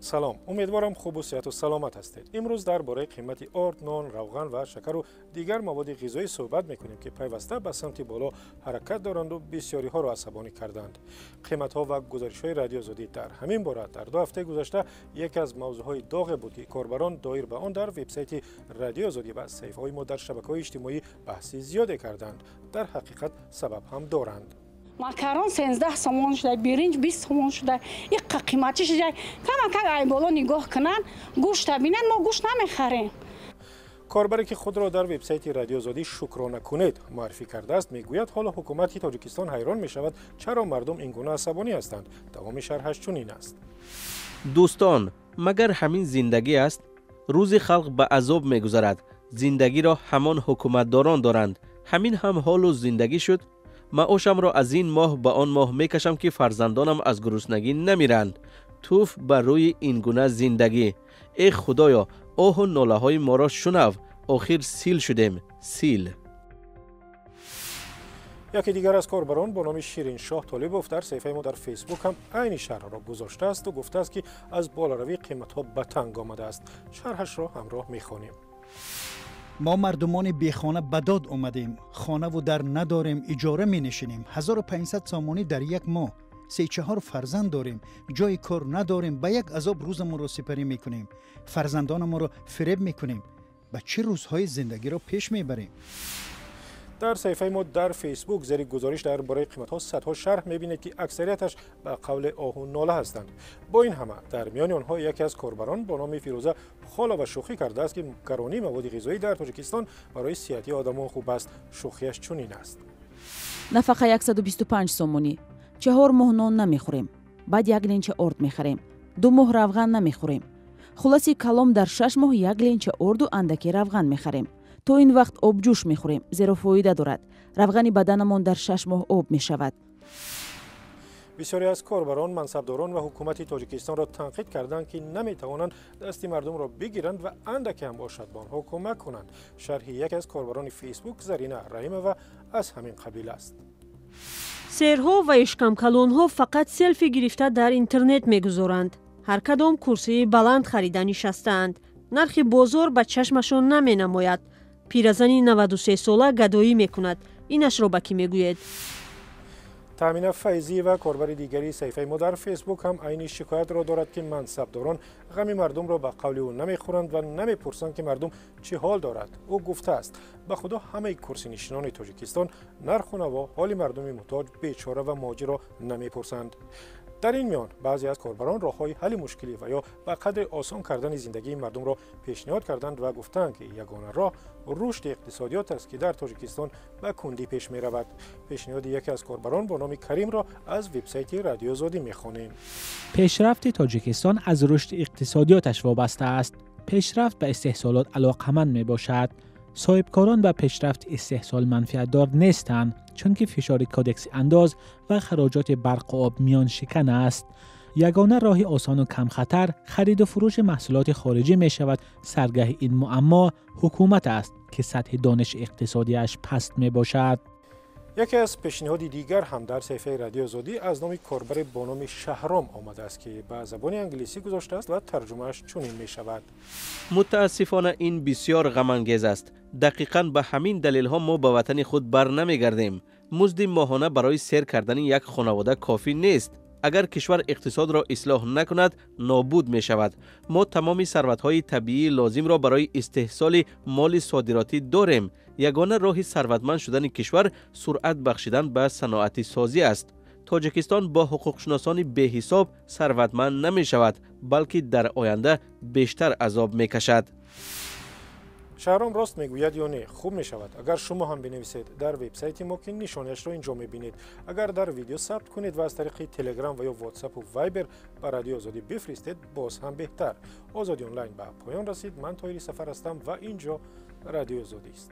Салом, умедворам хубу сиҳату саломат ҳастед. Имрӯз дар бораи қимати орд, нон, равған ва шакару дигар маводи ғизоӣ суҳбат мекунем, ки пайваста ба самти боло ҳаракат доранду бисёриҳоро асабонӣ карданд. Қиматҳо ва гузоришҳои Радиоозодӣ дар ҳамин бора дар 2 ҳафтаи гузашта яке аз мавзӯъҳои доғе буд, ки корбарон доир ба он дар вебсайти Радиоозодӣ ва саҳифаҳои мо дар шабакаҳои иҷтимоӣ баҳси зиёде карданд. Дар ҳақиқат, сабаб ҳам доранд. Макарон 13 сомон шуда, биринҷ 20 сомон шуда. Иққа қиматӣ шуда. Камакак ай боло нигоҳ кунанд, гӯшта бинанд, мо гӯшт намехарем. Корбаре, ки худро дар вебсайти Радиозодӣ «Шукрона кунед» муаррифӣ кардааст, мегӯяд, ҳоло ҳукумати Тоҷикистон ҳайрон мешавад, чаро мардум ин гуна асабонӣ ҳастанд. Давоми шарҳаш чунин аст. Дӯстон, магар ҳамин зиндагӣ аст? Рӯзи халқ ба азоб мегузарад. Зиндагиро ҳамон ҳукуматдорон доранд. Ҳамин ҳам ҳолу зиндагӣ шуд. Маошамро аз ин моҳ ба он моҳ мекашам, ки фарзандонам аз гуруснагӣ намиранд. Туф ба рӯи ин гуна зиндагӣ! Э Худоё, оҳу нолаҳои моро шунав. Охир сил шудем, сил. Яке дигар аз корбарон бо номи Шириншоҳ Толибов дар саҳифаи мо дар Фейсбук ҳам айни шарҳро гузоштаасту гуфтааст, ки аз болоравии қиматҳо ба танг омадааст. Шарҳашро ҳамроҳ мехонем. Мо, мардумони бехона, ба дод омадем. Хонаву дар надорем, иҷора менишинем, 1500 сомонӣ дар як моҳ. Се чаҳор фарзанд дорем, ҷои кор надорем, ба як азоб рӯзамонро сипарӣ мекунем, фарзандонамонро фиреб мекунем. Ба чӣ рӯзҳои зиндагиро пеш мебарем? Дар саҳифаи мо дар Фейсбук зери гузориш дар бораи қиматҳо садҳо шарҳ мебинед, ки аксарияташ ба қавли оҳу нола ҳастанд. Бо ин ҳама, дар миёни онҳо яке аз корбарон бо номи Фирӯза Холова шӯхӣ кардааст, ки гаронии маводи ғизоӣ дар Тоҷикистон барои сиҳатии одамон хуб аст. Шӯхиаш чунин аст. Нафақа 125 сомонӣ. 4 моҳ нон намехӯрем, баъд як ленча орд мехарем. 2 моҳ равған намехӯрем. Хулоси калом, дар 6 моҳ як ленча орду андаке равған мехарем. То ин вақт обҷӯш мехӯрем, зеро фоида дорад. Равғани баданамон дар 6 моҳ об мешавад. Бисёре аз корбарон мансабдорон ва ҳукумати Тоҷикистонро танқид карданд, ки наметавонанд дасти мардумро бигиранд ва андаке ҳам бошад, ба онҳо кӯмак кунанд. Шарҳи яке аз корбарони Фейсбук, Зарина Раҳимова, аз ҳамин қабил аст. Серҳо ва ишкамкалонҳо фақат селфи гирифта дар интернет мегузоранд. Ҳар кадом курсии баланд харида нишастаанд. Нархи бозор ба чашмашон наменамояд. Пиразани 93 сола гадоӣ мекунад. Инашро ба кӣ мегӯед? Таъмина Файзиева, корбари дигари саҳифаи мо дар Фейсбук, ҳам айни шикоятро дорад, ки мансабдорон ғами мардумро, ба қавли ӯ, намехӯранд ва намепурсанд, ки мардум чӣ ҳол дорад. Ӯ гуфтааст: «Ба Худо, ҳамаи курсинишинони Тоҷикистон нарху наво, ҳоли мардуми муҳтоҷ, бечора ва муҳоҷирро намепурсанд». Дар ин миён баъзе аз корбарон роҳҳои ҳалли мушкилӣ ва ё ба қадри осон кардани зиндагии мардумро пешниҳод карданд ва гуфтанд, ки ягона роҳ рушди иқтисодиёт аст, ки дар Тоҷикистон ба кундӣ пеш меравад. Пешниҳоди яке аз корбарон бо номи Каримро аз вебсайти Радиозодӣ мехонем. Пешрафти Тоҷикистон аз рушди иқтисодиёташ вобаста аст. Пешрафт ба истеҳсолот алоқаманд мебошад. Соҳибкорон ба пешрафти истеҳсол манфиатдор нестанд, чунки фишори кодекси андоз ва хароҷоти барқу об миёншикан аст. Ягона роҳи осону камхатар хариду фурӯши маҳсулоти хориҷӣ мешавад. Саргаҳи ин муаммо ҳукумат аст, ки сатҳи дониши иқтисодиаш паст мебошад. Яке аз пешниҳоди дигар ҳам дар саҳифаи Радиозодӣ аз номи корбаре бо номи Шаҳром омадааст, ки ба забони англисӣ гузоштааст ва тарҷумааш чунин мешавад. Мутаассифона, ин бисёр ғамангез аст. Дақиқан ба ҳамин далелҳо мо ба ватани худ бар намегардем. Музди моҳона барои сер кардани як хонавода кофӣ нест. Агар кишвар иқтисодро ислоҳ накунад, нобуд мешавад. Мо тамоми сарватҳои табиии лозимро барои истеҳсоли моли содиротӣ дорем. Ягона роҳи сарватманд шудани кишвар суръат бахшидан ба саноатисозӣ аст. Тоҷикистон бо ҳуқуқшиносони беҳисоб сарватманд намешавад, балки дар оянда бештар азоб мекашад. Шаҳром рост мегӯяд ё не? Хуб мешавад, агар шумо ҳам бинависед дар вебсайти мо, ки нишоняшро инҷо мебинед. Агар дар видео сабт кунед ва аз тариқи Телеграм ва ё Ватсапу Вайбер ба Радиои Озодӣ бифиристед, боз ҳам беҳтар. Озодӣ онлайн ба поён расид. Ман Тоҳири Сафар ҳастам ва ин ҷо Радиои Озодист.